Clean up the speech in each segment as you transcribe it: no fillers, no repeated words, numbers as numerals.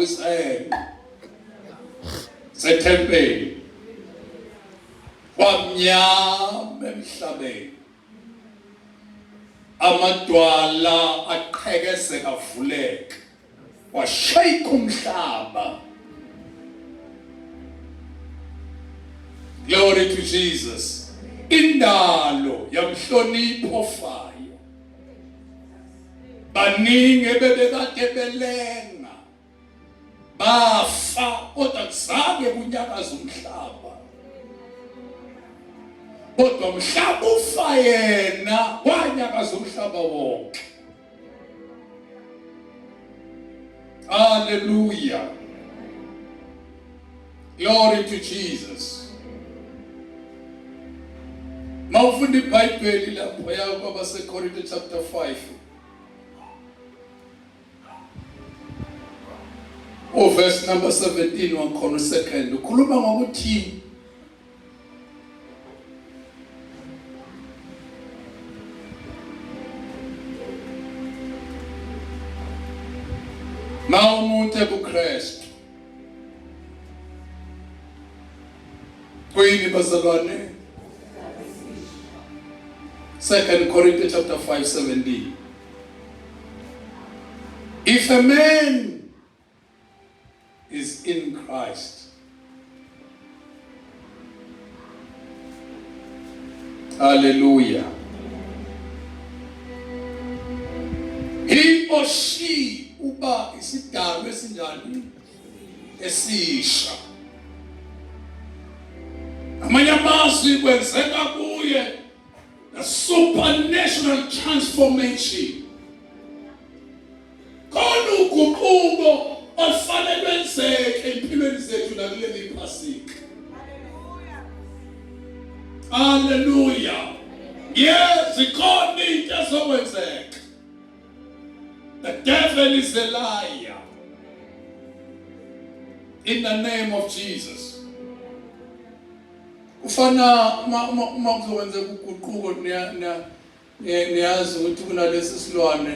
kwisihenge sethempeli, kwamnyama emhlabeni, amadwala aqhekezeka avuleka, washake umhlaba. Glory to Jesus. Indalo yamhlonipha ofayo. Baningi ebebekade belenga bafa kodwa kuzange kunyakaze umhlaba. Kodwa mhlaba ufa yena wanyakaza umhlaba wonke. Hallelujah. Glory to Jesus. Mawufunda iBhayibheli lapho ya kwabaseKorinte chapter 5. Uverse number 17 wakhona second ukhuluma ngokuthi Ma umuntu ekuKristu kuyini bazalwane? Second Corinthians chapter 5 17. If a man is in Christ. Hallelujah. He or she uba isidalwa esinjani esisha. Amanye amazwi kwenzeka kuye the supernatural transformation. Khona uguquko olufanele lwenzeke empilweni zethu nakuleli Phasika. Haleluya. Yes, ikhona into ezokwenzeka. The devil is a liar. In the name of Jesus. Kufana uma kuzokwenzeka uguquko Niyazi ukuthi kunalesi silwane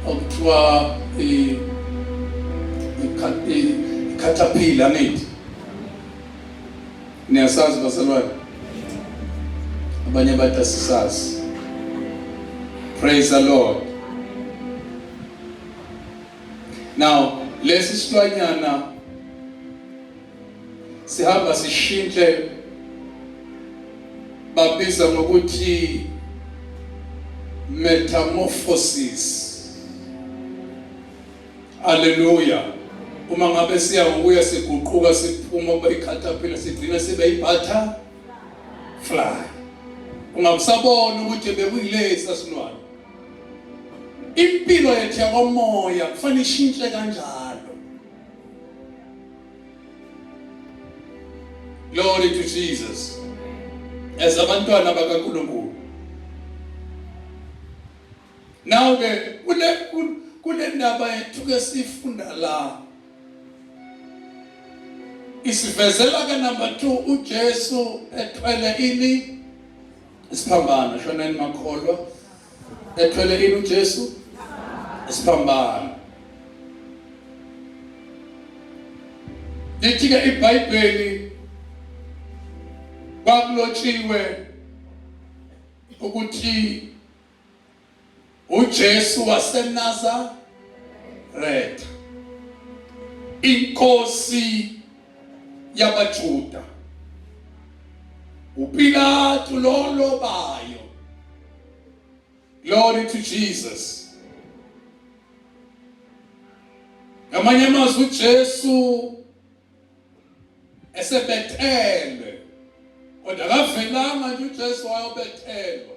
okuthiwa i-caterpillar angithi niyasazi bazalwane abanye bathi asisazi praise the lord now lesi silwanyana sihamba sishintshe babiza ngokuthi metamorphosis haleluya uma ngabe siya ngokuya siguquka siphuma kuba ikhathapila sigcina sibe ibutterfly ungabusabona ukuthi bekuyilesa silwane impilo yethu yakomoya kufanele ishintshe kanjalo Glory to Jesus. As abantwana bakaNkulunkulu. Now ke kule ndaba yethu ke sifunda la. Isivezela ke number 2 uJesu ethwele ini isiphambano shoneni makholwa ethwele ini uJesu isiphambano. Lithi ke iBhayibheli kwakulotshiwe ukuthi uJesu waseNazaretha inkosi yabaJuda uPilatu lolobayo. Glory to Jesus. Ngamanye amazwi uJesu esebethelwe kodwa akavelanga nje uJesu wayobethelwa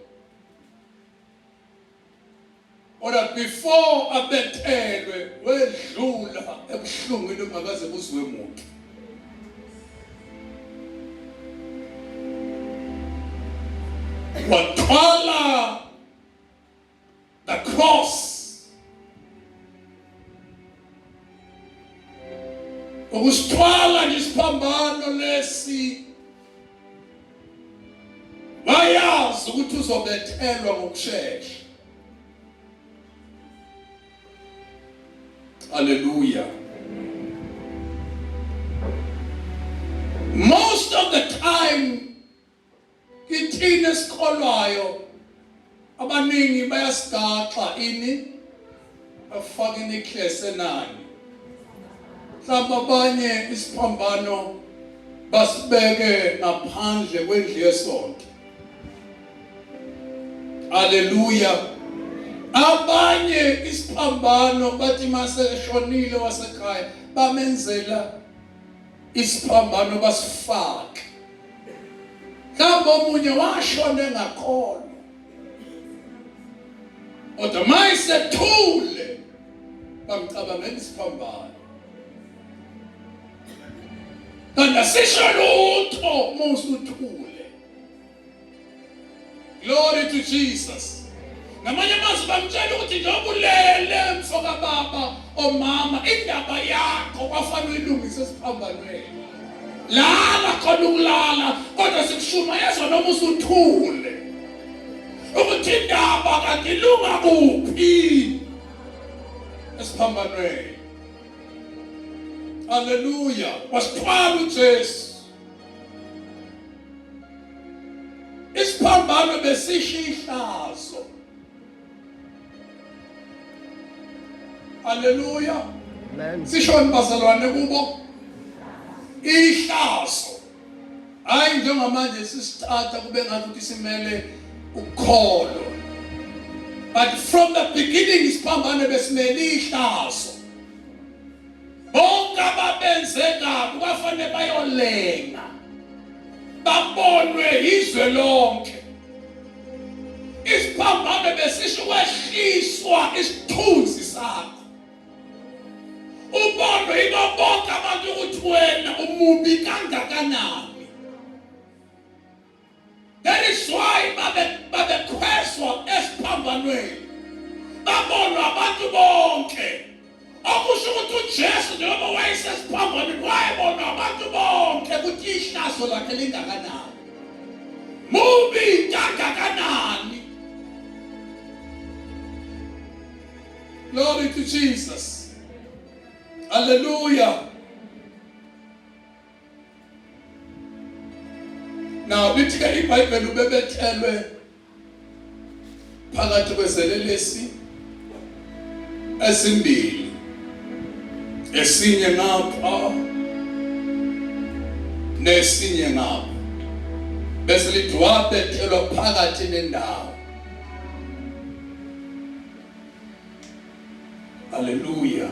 kodwa before abethelwe wedlula ebuhlungwini obungakaze buzwe muntu. Wathwala the cross ukusithwala nje isiphambano lesi wayazi ukuthi uzobethelwa ngokushesha. Hallelujah. Most of the time kithina esikholwayo abaningi bayasigaxa ini bafake iniklesi enani mhlawumbe abanye isiphambano basibeke ngaphandle kwendlu yesonto. Haleluya. Abanye isiphambano bathi mase eshonile wasekhaya bamenzela isiphambano basifake. Mhlawumbe omunye washona engakholwa. Kodwa mayisethule bamcabangela isiphambano. Kanti asisho lutho uma usuthule. Glory to Jesus. Ngamanye amazwi bamtshela ukuthi njengoba ulele mfoka baba omama indaba yakho kwafanele uyilungise esiphambanweni. Lala khona ukulala kodwa sikushumayeza noma usuthule. Ukuthi indaba kanti ilunga kuphi esiphambanweni. Haleluya. Wasithwala uJesu. Isiphambano besisho ihlazo. Haleluya. Amen. Sishoni bazalwane kubo? Ihlazo. Hayi njengamanje sisithatha kube ngathi ukuthi simele ukholo. But from the beginning isiphambano besimele ihlazo. Bonke ababenze kabi kwafanele bayolenga babonwe izwe lonke. Isiphambano besisho ukwehliswa isithunzi sakho, ubonwe yibo bonke abantu ukuthi wena umubi kangakanani. That is why babekhwezwa esiphambanweni, babonwa abantu bonke. Okusho ukuthi uJesu njengoba wayesesiphambanweni wayebonwa abantu bonke ukuthi ihlazo lakhe lingakanani, mubi kangakanani. Glory to Jesus. Hallelujah. Now lithi ke iBhayibheli ubebethelwe phakathi kwezelelesi ezimbili esinye ngapha nesinye ngapha bese lithi wabethelwa phakathi nendawo. Haleluya.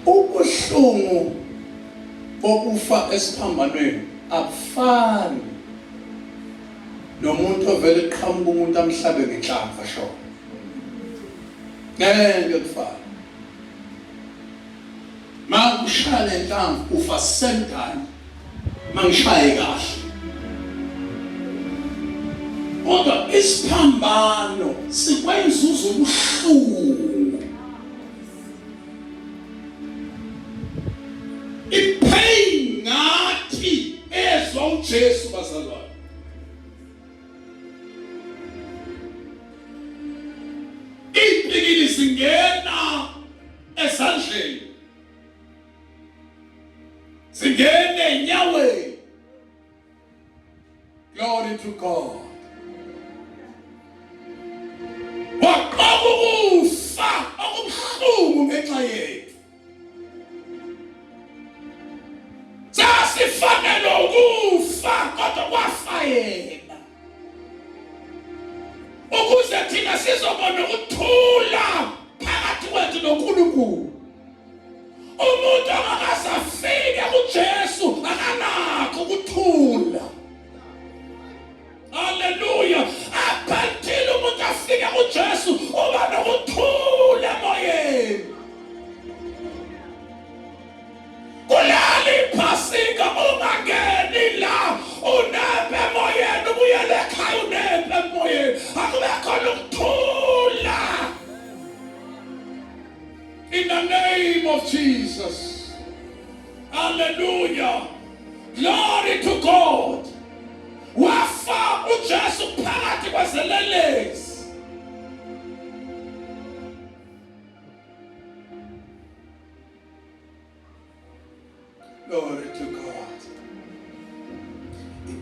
Ubuhlungu bokufa esiphambanweni abufani nomuntu ovele eqhamuka umuntu amhlabe ngenhlamvu ashona. Ngeke kufane. Makushaya lenhlamvu ufa same time. Mangishaye kahle. Kodwa isiphambano sikwenza uzwe ubuhlungu. Ipain ngathi ezwa uJesu bazalwane. Iy'pikili zingena ezandleni zingene enyaweni. Glory to God. Waqoka ukufa okubuhlungu ngenxa yethu. Sasifanele ukufa kodwa kwafa yena ukuze thina sizobona ukuthula phakathi kwethu noNkulunkulu. Umuntu ongakaze afike kuJesu akanakho ukuthula. Haleluya! Up until umuntu afike kuJesu uba nokuthula emoyeni. Kulali iphasika ungangeni la unempe emoyeni, ubuyele ekhaya unempe emoyeni, akube khona ukuthula. In the name of Jesus. Hallelujah. Glory to God. Wafa uJesu phakathi kwezelelesi.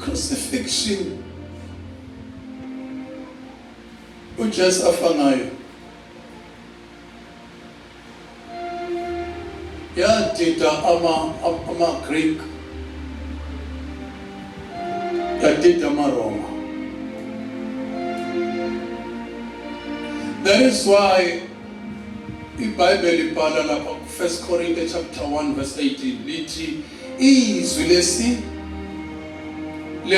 Crucifixion uJesu afa ngayo yadida ama ama Greek, yadida amaRoma. That is why iBhayibheli ibhala lapha ku 1 Corinthians chapter 1 verse 18 lithi izwi lesi.